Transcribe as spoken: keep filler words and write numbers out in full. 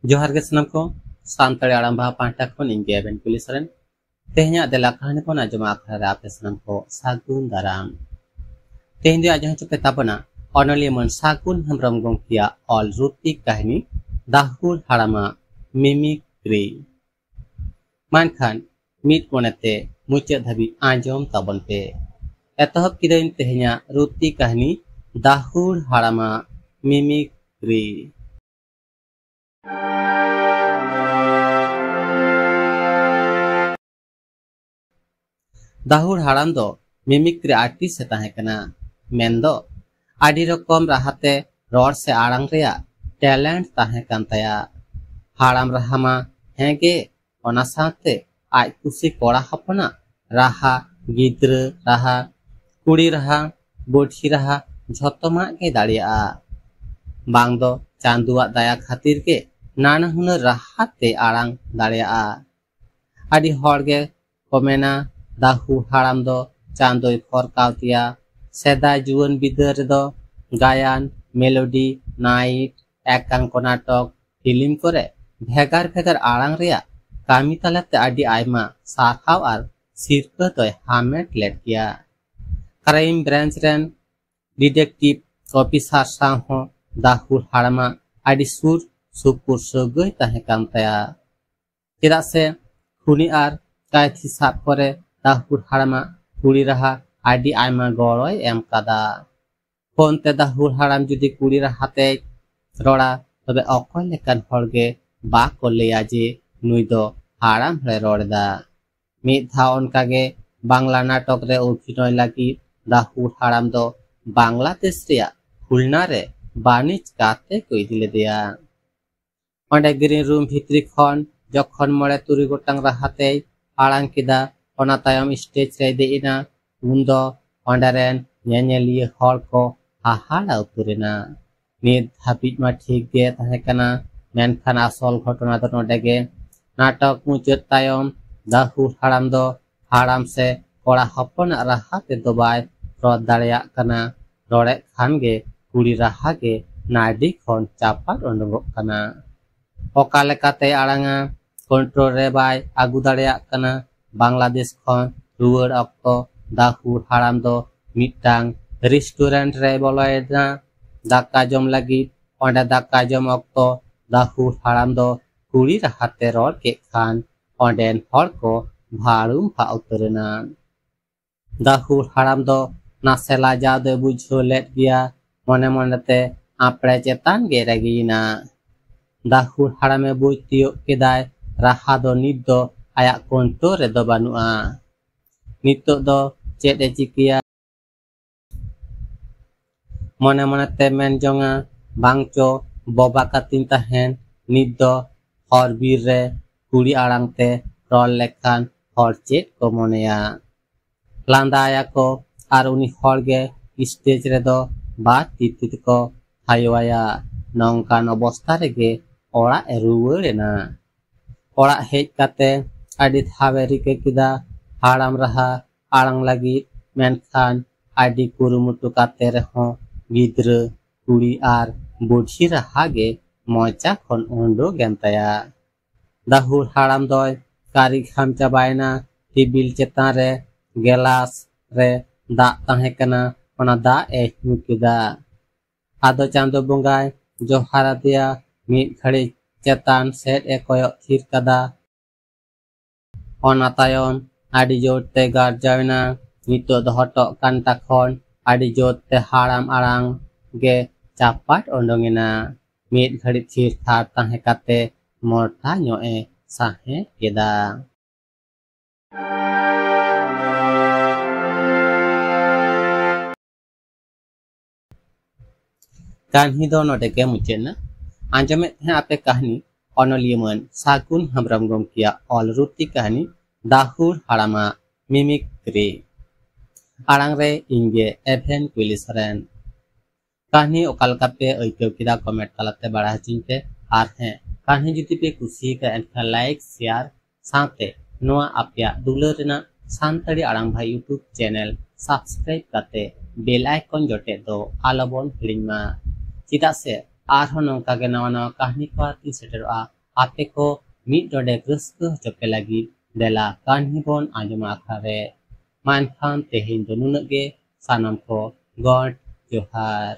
ᱡᱚᱦᱟᱨ ᱜᱮ ᱥᱟᱱᱟᱢ ᱠᱚ, ᱥᱟᱱᱛᱟᱲᱤ ᱟᱲᱟᱝ ᱵᱟᱦᱟ ᱯᱟᱦᱴᱟ ᱠᱷᱚᱱ ᱤᱧ ᱜᱮ ᱟᱵᱮᱱ ᱠᱩᱞᱤ ᱥᱚᱨᱮᱱ᱾ ᱛᱮᱦᱮᱧᱟᱜ ᱫᱮᱞᱟ ᱠᱟᱹᱦᱱᱤ ᱵᱚᱱ ᱟᱸᱡᱚᱢᱟ ᱟᱠᱷᱲᱟ ᱨᱮ ᱟᱯᱮ ᱥᱟᱱᱟᱢ ᱠᱚ ᱥᱟᱹᱜᱩᱱ ᱫᱟᱨᱟᱢ᱾ ᱛᱮᱦᱮᱧ ᱫᱚ ᱟᱸᱡᱚᱢ ᱦᱚᱪᱚ ᱯᱮ ᱛᱟᱵᱚᱱᱟ ᱚᱱᱚᱞᱤᱭᱟᱹ ᱢᱟᱹᱱ ᱥᱟᱹᱜᱩᱱ ᱦᱮᱢᱵᱨᱚᱢ ᱜᱚᱢᱠᱮᱭᱟᱜ ᱚᱞ ᱨᱩᱛᱤ ᱠᱟᱹᱦᱱᱤ ᱫᱟᱦᱩᱲ ᱦᱟᱲᱟᱢᱟᱜ ᱢᱤᱢᱤᱠᱨᱤ᱾ ᱢᱟ ᱮᱱᱠᱷᱟᱱ ᱢᱤᱫ ᱢᱚᱱᱮᱛᱮ ᱢᱩᱪᱟᱹᱫ ᱫᱷᱟᱹᱵᱤᱡ ᱟᱸᱡᱚᱢ ᱛᱟᱵᱚᱱ ᱯᱮ᱾ ᱮᱛᱚᱦᱚᱵ ᱠᱤᱫᱟᱹᱧ ᱛᱮᱦᱮᱧᱟᱜ ᱨᱩᱛᱤ ᱠᱟᱹᱦᱱᱤ ᱫᱟᱦᱩᱲ ᱦᱟᱲᱟᱢᱟᱜ ᱢᱤᱢᱤᱠᱨᱤ᱾ ᱫᱟᱦᱩᱲ ᱦᱟᱲᱟᱢ ᱫᱚ ᱢᱤᱢᱤᱠᱨᱤ ᱟᱨᱴᱤᱥᱴ ᱮ ᱛᱟᱦᱮᱸ ᱠᱟᱱᱟ᱾ ᱢᱮᱱᱫᱚ ᱟᱹᱰᱤ ᱨᱚᱠᱚᱢ ᱨᱟᱦᱟᱛᱮ ᱨᱚᱲ ᱥᱮ ᱟᱲᱟᱝ ᱨᱮᱭᱟᱜ ᱴᱮᱞᱮᱱᱴ ᱛᱟᱦᱮᱸ ᱠᱟᱱ ᱛᱟᱭᱟ᱾ ᱦᱟᱲᱟᱢ ᱨᱟᱦᱟ ᱢᱟ ᱦᱮᱸᱜᱮ, ᱚᱱᱟ ᱥᱟᱶᱛᱮ ᱟᱡ ᱠᱩᱥᱤ ᱠᱚᱲᱟ ᱦᱚᱯᱚᱱᱟᱜ ᱨᱟᱦᱟ, ᱜᱤᱫᱽᱨᱟᱹ ᱨᱟᱦᱟ, ᱠᱩᱲᱤ ᱨᱟᱦᱟ, ᱵᱩᱰᱷᱤ ᱨᱟᱦᱟ, ᱡᱷᱚᱛᱚᱢᱟᱜ ᱜᱮ ᱫᱟᱲᱮᱭᱟᱜᱼᱟ᱾ ᱵᱟᱝ ᱫᱚ ᱪᱟᱸᱫᱩᱣᱟᱜ ᱫᱟᱭᱟ ᱠᱷᱟᱹᱛᱤᱨ ᱜᱮ ᱱᱟᱱᱟ ᱦᱩᱱᱟᱹᱨ ᱨᱟᱦᱟ ᱛᱮ ᱟᱲᱟᱝ ᱫᱟᱲᱮᱭᱟᱜᱼᱟ᱾ ᱟᱹᱰᱤ ᱦᱚᱲ ᱜᱮ ᱠᱚ ᱢᱮᱱᱟ, ᱫᱟᱦᱩ ᱦᱟᱲᱟᱢ ᱫᱚ ᱪᱟᱸᱫᱚᱭ ᱠᱷᱚᱨ ᱠᱟᱣᱛᱮᱭᱟ᱾ ᱥᱮᱫᱟᱭ ᱡᱩᱣᱟᱹᱱ ᱵᱤᱫᱟᱹᱞ ᱨᱮᱫᱚ ᱜᱟᱭᱟᱱ, ᱢᱮᱞᱳᱰᱤ, ᱱᱟᱭᱤᱴ, ᱮᱠᱟᱝᱠᱚ ᱱᱟᱴᱚᱠ, ᱯᱷᱤᱞᱢ ᱠᱚᱨᱮ ᱵᱷᱮᱜᱟᱨ ᱵᱷᱮᱜᱟᱨ ᱟᱲᱟᱝ ᱨᱮᱭᱟᱜ ᱠᱟᱹᱢᱤ ᱛᱟᱞᱟᱛᱮ ᱟᱹᱰᱤ ᱟᱭᱢᱟ ᱥᱟᱨᱦᱟᱣ ᱟᱨ ᱥᱤᱨᱯᱟᱹ ᱫᱚᱭ ᱦᱟᱢᱮᱴ ᱞᱮᱫ ᱜᱮᱭᱟ᱾ ᱠᱨᱟᱭᱤᱢ ᱵᱨᱟᱧᱪ ᱨᱮᱱ ᱰᱤᱴᱮᱠᱴᱤᱵᱷ ᱚᱯᱷᱤᱥᱟᱨ ᱥᱟᱶ ᱦᱚᱸ ᱫᱟᱦᱩ ᱦᱟᱲᱟᱢᱟᱜ ᱟᱹᱰᱤ ᱥᱩᱨ ᱥᱩᱯᱩᱨ ᱥᱟᱹᱜᱟᱹᱭ ᱛᱟᱦᱮᱸ ᱠᱟᱱ ᱛᱟᱭᱟ᱾ ᱪᱮᱫᱟᱜ ᱥᱮ ᱠᱷᱩᱱᱤ ᱟᱨ ᱠᱟᱭᱛᱷᱤ ᱥᱟᱵ ᱠᱚᱨᱮ ᱫᱟᱦᱩᱨ ᱦᱟᱲᱟᱢᱟᱜ ᱠᱩᱲᱤ ᱨᱟᱦᱟ ᱟᱹᱰᱤ ᱟᱭᱢᱟ ᱜᱚᱲᱚᱭ ᱮᱢ ᱠᱟᱫᱟ᱾ ᱯᱷᱳᱱ ᱛᱮ ᱫᱟᱦᱩᱨ ᱦᱟᱲᱟᱢ ᱡᱩᱫᱤ ᱠᱩᱲᱤ ᱨᱟᱦᱟ ᱛᱮᱭ ᱨᱚᱲᱟ, ᱛᱚᱵᱮ ᱚᱠᱚᱭ ᱞᱮᱠᱟᱱ ᱦᱚᱲ ᱜᱮ ᱵᱟᱠᱚ ᱞᱟᱹᱭᱟ ᱡᱮ ᱱᱩᱭ ᱫᱚ ᱦᱟᱲᱟᱢ ᱦᱚᱲᱮ ᱨᱚᱲ ᱮᱫᱟ᱾ ᱢᱤᱫ ᱫᱷᱟᱣ ᱚᱱᱠᱟ ᱜᱮ ᱵᱟᱝᱞᱟ ᱱᱟᱴᱚᱠ ᱨᱮ ᱚᱵᱷᱤᱱᱚᱭ ᱞᱟᱹᱜᱤᱫ ᱫᱟᱦᱩᱨ ᱦᱟᱲᱟᱢ ᱫᱚ ᱵᱟᱝᱞᱟᱫᱮᱥ ᱨᱮᱭᱟᱜ ᱠᱷᱩᱞᱱᱟ ᱨᱮ ᱵᱟᱹᱱᱤᱡ ᱠᱟᱛᱮ ᱠᱚ ᱤᱫᱤ ᱞᱮᱫᱮᱭᱟ᱾ ᱚᱸᱰᱮ ᱜᱨᱤᱱ ᱨᱩᱢ ᱵᱷᱤᱛᱨᱤ ᱠᱷᱚᱱ ᱡᱚᱠᱷᱚᱱ ᱢᱚᱬᱮ ᱛᱩᱨᱩᱭ ᱜᱚᱴᱟᱝ ᱨᱟᱦᱟ ᱛᱮᱭ ᱟᱲᱟᱝ ᱠᱮᱫᱟ, ᱚᱱᱟ ᱛᱟᱭᱚᱢ ᱥᱴᱮᱡ ᱨᱮᱭ ᱫᱮᱡ ᱮᱱᱟ, ᱩᱱ ᱫᱚ ᱚᱸᱰᱮ ᱨᱮᱱ ᱧᱮᱧᱮᱞᱤᱭᱟᱹ ᱦᱚᱲ ᱠᱚ ᱦᱟᱦᱟᱲᱟ ᱩᱛᱟᱹᱨ ᱮᱱᱟ᱾ ᱱᱤᱛ ᱫᱷᱟᱹᱵᱤᱡ ᱢᱟ ᱴᱷᱤᱠ ᱜᱮ ᱛᱟᱦᱮᱸ ᱠᱟᱱᱟ, ᱢᱮᱱᱠᱷᱟᱱ ᱟᱥᱚᱞ ᱜᱷᱚᱴᱚᱱᱟ ᱫᱚ ᱱᱚᱰᱮ ᱜᱮ᱾ ᱱᱟᱴᱚᱠ ᱢᱩᱪᱟᱹᱫ ᱛᱟᱭᱚᱢ ᱫᱟᱦᱩ ᱦᱟᱲᱟᱢ ᱫᱚ ᱦᱟᱲᱟᱢ ᱥᱮ ᱠᱚᱲᱟ ᱦᱚᱯᱚᱱᱟᱜ ᱨᱟᱦᱟ ᱛᱮᱫᱚ ᱵᱟᱭ ᱨᱚᱲ ᱫᱟᱲᱮᱭᱟᱜ ᱠᱟᱱᱟ᱾ ᱨᱚᱲᱮᱫ ᱠᱷᱟᱱ ᱜᱮ ᱠᱩᱲᱤ ᱨᱟᱦᱟ ᱜᱮ ᱱᱟᱰᱨᱤ ᱠᱷᱚᱱ ᱪᱟᱯᱟᱫ ᱩᱰᱩᱠᱚᱜ ᱠᱟᱱᱟ᱾ ᱚᱠᱟ ᱞᱮᱠᱟᱛᱮ ᱟᱲᱟᱝᱟ ᱠᱚᱱᱴᱨᱳᱞ ᱨᱮ ᱵᱟᱭ ᱟᱹᱜᱩ ᱫᱟᱲᱮᱭᱟᱜ ᱠᱟᱱᱟ᱾ ᱵᱟᱝᱞᱟᱫᱮᱥ ᱠᱷᱚᱱ ᱨᱩᱣᱟᱹᱲ ᱚᱠᱛᱚ ᱫᱟᱦᱩᱲ ᱦᱟᱲᱟᱢ ᱫᱚ ᱢᱤᱫᱴᱟᱝ ᱨᱮᱥᱴᱩᱨᱮᱱᱴ ᱨᱮ ᱵᱚᱞᱚᱭᱮᱱᱟ ᱫᱟᱠᱟ ᱡᱚᱢ ᱞᱟᱹᱜᱤᱫ᱾ ᱚᱸᱰᱮ ᱫᱟᱠᱟ ᱡᱚᱢ ᱚᱠᱛᱚ ᱫᱟᱦᱩᱲ ᱦᱟᱲᱟᱢ ᱫᱚ ᱠᱩᱲᱤ ᱨᱟᱦᱟᱛᱮ ᱨᱚᱲ ᱠᱮᱫ ᱠᱷᱟᱱ ᱚᱸᱰᱮᱱ ᱦᱚᱲ ᱠᱚ ᱵᱷᱟᱹᱲᱩᱢ ᱵᱷᱟᱜ ᱩᱛᱟᱹᱨ ᱮᱱᱟ᱾ ᱫᱟᱦᱩᱲ ᱦᱟᱲᱟᱢ ᱫᱚ ᱱᱟᱥᱮ ᱞᱟᱡᱟᱣ ᱫᱚᱭ ᱵᱩᱡᱷᱟᱹᱣ ᱞᱮᱫ ᱜᱮᱭᱟ᱾ ᱢᱚᱱᱮ ᱢᱚᱱᱮᱛᱮ ᱟᱯᱲᱮ ᱪᱮᱛᱟᱱ ᱜᱮ ᱨᱟᱹᱜᱤᱭᱮᱱᱟ᱾ ᱫᱟᱦᱩᱲ ᱦᱟᱲᱟᱢᱮ ᱵᱩᱡᱽ ᱛᱤᱭᱳᱜ ᱠᱮᱫᱟᱭ, ᱨᱟᱦᱟ ᱫᱚ ᱱᱤᱛ ᱫᱚ ᱟᱭᱟᱜ ᱠᱚᱱᱴᱨᱳᱞ ᱨᱮᱫᱚ ᱵᱟᱹᱱᱩᱜᱼᱟ᱾ ᱱᱤᱛᱚᱜ ᱫᱚ ᱪᱮᱫ ᱮ ᱪᱤᱠᱟᱹᱭᱟ? ᱢᱚᱱᱮ ᱢᱚᱱᱮᱛᱮ ᱢᱮᱱ ᱡᱚᱝᱟ, ᱵᱟᱝ ᱪᱚ ᱵᱚᱵᱟ ᱠᱟᱛᱤᱧ ᱛᱟᱦᱮᱱ, ᱱᱤᱛ ᱫᱚ ᱦᱚᱨ ᱵᱤᱨ ᱨᱮ ᱠᱩᱲᱤ ᱟᱲᱟᱝ ᱛᱮ ᱨᱚᱲ ᱞᱮᱠᱷᱟᱱ ᱦᱚᱲ ᱪᱮᱫ ᱠᱚ ᱢᱚᱱᱮᱭᱟ? ᱞᱟᱸᱫᱟᱭᱟᱠᱚ ᱟᱨ ᱩᱱᱤ ᱦᱚᱲ ᱜᱮ ᱥᱴᱮᱡᱽ ᱨᱮᱫᱚ ᱵᱟᱨ ᱛᱤ ᱛᱮᱠᱚ ᱛᱷᱟᱭᱚᱣᱟᱭᱟ᱾ ᱱᱚᱝᱠᱟᱱ ᱚᱵᱚᱥᱛᱟ ᱨᱮᱜᱮ ᱚᱲᱟᱜ ᱮ ᱨᱩᱣᱟᱹᱲ ᱮᱱᱟ᱾ ᱚᱲᱟᱜ ᱦᱮᱡ ᱠᱟᱛᱮ ᱟᱹᱰᱤ ᱫᱷᱟᱣ ᱮ ᱨᱤᱠᱟᱹ ᱠᱮᱫᱟ ᱦᱟᱲᱟᱢ ᱨᱟᱦᱟ ᱟᱲᱟᱝ ᱞᱟᱹᱜᱤᱫ, ᱢᱮᱱᱠᱷᱟᱱ ᱟᱹᱰᱤ ᱠᱩᱨᱩᱢᱩᱴᱩ ᱠᱟᱛᱮ ᱨᱮᱦᱚᱸ ᱜᱤᱫᱽᱨᱟᱹ, ᱠᱩᱲᱤ ᱟᱨ ᱵᱩᱰᱷᱤ ᱨᱟᱦᱟ ᱜᱮ ᱢᱚᱪᱟ ᱠᱷᱚᱱ ᱩᱰᱩᱠ ᱮᱱ ᱛᱟᱭᱟ᱾ ᱫᱟᱦᱩᱲ ᱦᱟᱲᱟᱢ ᱫᱚᱭ ᱠᱟᱹᱨᱤ ᱜᱷᱟᱢ ᱪᱟᱵᱟᱭᱮᱱᱟ᱾ ᱴᱮᱵᱤᱞ ᱪᱮᱛᱟᱱ ᱨᱮ ᱜᱮᱞᱟᱥ ᱨᱮ ᱫᱟᱜ ᱛᱟᱦᱮᱸ ᱠᱟᱱᱟ, ᱚᱱᱟ ᱫᱟᱜ ᱮ ᱧᱩ ᱠᱮᱫᱟ᱾ ᱟᱫᱚ ᱪᱟᱸᱫᱚ ᱵᱚᱸᱜᱟᱭ ᱡᱚᱦᱟᱨ ᱟᱫᱮᱭᱟ᱾ ᱢᱤᱫ ᱜᱷᱟᱹᱲᱤᱡ ᱪᱮᱛᱟᱱ ᱥᱮᱫ ᱮ ᱠᱚᱭᱚᱜ ᱛᱷᱤᱨ ᱠᱟᱫᱟ᱾ ᱚᱱᱟ ᱛᱟᱭᱚᱢ ᱟᱹᱰᱤ ᱡᱳᱨ ᱛᱮ ᱜᱟᱨᱡᱟᱣ ᱮᱱᱟ᱾ ᱱᱤᱛᱚᱜ ᱫᱚ ᱦᱚᱴᱚᱜ ᱠᱟᱱᱴᱟ ᱠᱷᱚᱱ ᱟᱹᱰᱤ ᱡᱳᱨ ᱛᱮ ᱦᱟᱲᱟᱢ ᱟᱲᱟᱝ ᱜᱮ ᱪᱟᱯᱟᱴ ᱚᱰᱚᱝ ᱮᱱᱟ᱾ ᱢᱤᱫ ᱜᱷᱟᱹᱲᱤᱡ ᱛᱷᱤᱨ ᱛᱷᱟᱨ ᱛᱟᱦᱮᱸ ᱠᱟᱛᱮ ᱢᱚᱴᱟ ᱧᱚᱜ ᱮ ᱥᱟᱦᱮᱸ ᱠᱮᱫᱟ᱾ ᱠᱟᱹᱦᱱᱤ ᱫᱚ ᱱᱚᱰᱮ ᱜᱮ ᱢᱩᱪᱟᱹᱫ ᱮᱱᱟ᱾ ᱟᱸᱡᱚᱢᱮᱫ ᱛᱟᱦᱮᱸ ᱟᱯᱮ ᱠᱟᱹᱦᱱᱤ ᱚᱱᱚᱞᱤᱭᱟᱹ ᱢᱟᱹᱱ ᱥᱟᱹᱜᱩᱱ ᱦᱮᱢᱵᱨᱚᱢ ᱜᱚᱢᱠᱮᱭᱟᱜ ᱚᱞ ᱨᱩᱛᱤ ᱠᱟᱹᱦᱱᱤ ᱫᱟᱦᱩᱲ ᱦᱟᱲᱟᱢᱟᱜ ᱢᱤᱢᱤᱠᱨᱤ᱾ ᱟᱲᱟᱝ ᱨᱮ ᱤᱧ ᱜᱮ ᱮᱵᱷᱮᱱ ᱠᱩᱭᱞᱤ ᱥᱚᱨᱮᱱ᱾ ᱠᱟᱹᱦᱱᱤ ᱚᱠᱟ ᱞᱮᱠᱟ ᱯᱮ ᱟᱹᱭᱠᱟᱹᱣ ᱠᱮᱫᱟ, ᱠᱚᱢᱮᱱᱴ ᱛᱟᱞᱟᱛᱮ ᱵᱟᱲᱟᱭ ᱦᱚᱪᱚᱧ ᱯᱮ᱾ ᱟᱨ ᱦᱮᱸ, ᱠᱟᱹᱦᱱᱤ ᱡᱩᱫᱤ ᱯᱮ ᱠᱩᱥᱤᱭᱟᱠᱟᱫᱼᱟ, ᱮᱱᱠᱷᱟᱱ ᱞᱟᱭᱤᱠ, ᱥᱮᱭᱟᱨ ᱥᱟᱶᱛᱮ ᱱᱚᱣᱟ ᱟᱯᱮᱭᱟᱜ ᱫᱩᱞᱟᱹᱲ ᱨᱮᱱᱟᱜ ᱥᱟᱱᱛᱟᱲᱤ ᱟᱲᱟᱝ ᱵᱷᱟᱭ YouTube ᱪᱮᱱᱮᱞ ᱥᱟᱵᱥᱠᱨᱟᱭᱤᱵ ᱠᱟᱛᱮ ᱵᱮᱞ ᱟᱭᱠᱚᱱ ᱡᱚᱴᱮᱫ ᱫᱚ ᱟᱞᱚᱵᱚᱱ ᱦᱤᱲᱤᱧ ᱢᱟ, ᱪᱮᱫᱟᱜ ᱥᱮ ᱟᱨᱦᱚᱸ ᱱᱚᱝᱠᱟ ᱜᱮ ᱱᱟᱣᱟ ᱱᱟᱣᱟ ᱠᱟᱹᱦᱱᱤ ᱠᱚ ᱟᱛᱮᱧ ᱥᱮᱴᱮᱨᱚᱜᱼᱟ ᱟᱯᱮ ᱠᱚ ᱢᱤᱫ ᱰᱚᱸᱰᱮᱠ ᱨᱟᱹᱥᱠᱟᱹ ᱦᱚᱪᱚ ᱯᱮ ᱞᱟᱹᱜᱤᱫ᱾ ᱫᱮᱞᱟ ᱠᱟᱹᱦᱱᱤ ᱵᱚᱱ ᱟᱸᱡᱚᱢᱟ ᱟᱠᱷᱲᱟ ᱨᱮ᱾ ᱢᱟ ᱮᱱᱠᱷᱟᱱ ᱛᱮᱦᱮᱧ ᱫᱚ ᱱᱩᱱᱟᱹᱜ ᱜᱮ, ᱥᱟᱱᱟᱢ ᱠᱚ ᱜᱚᱰ ᱡᱚᱦᱟᱨ᱾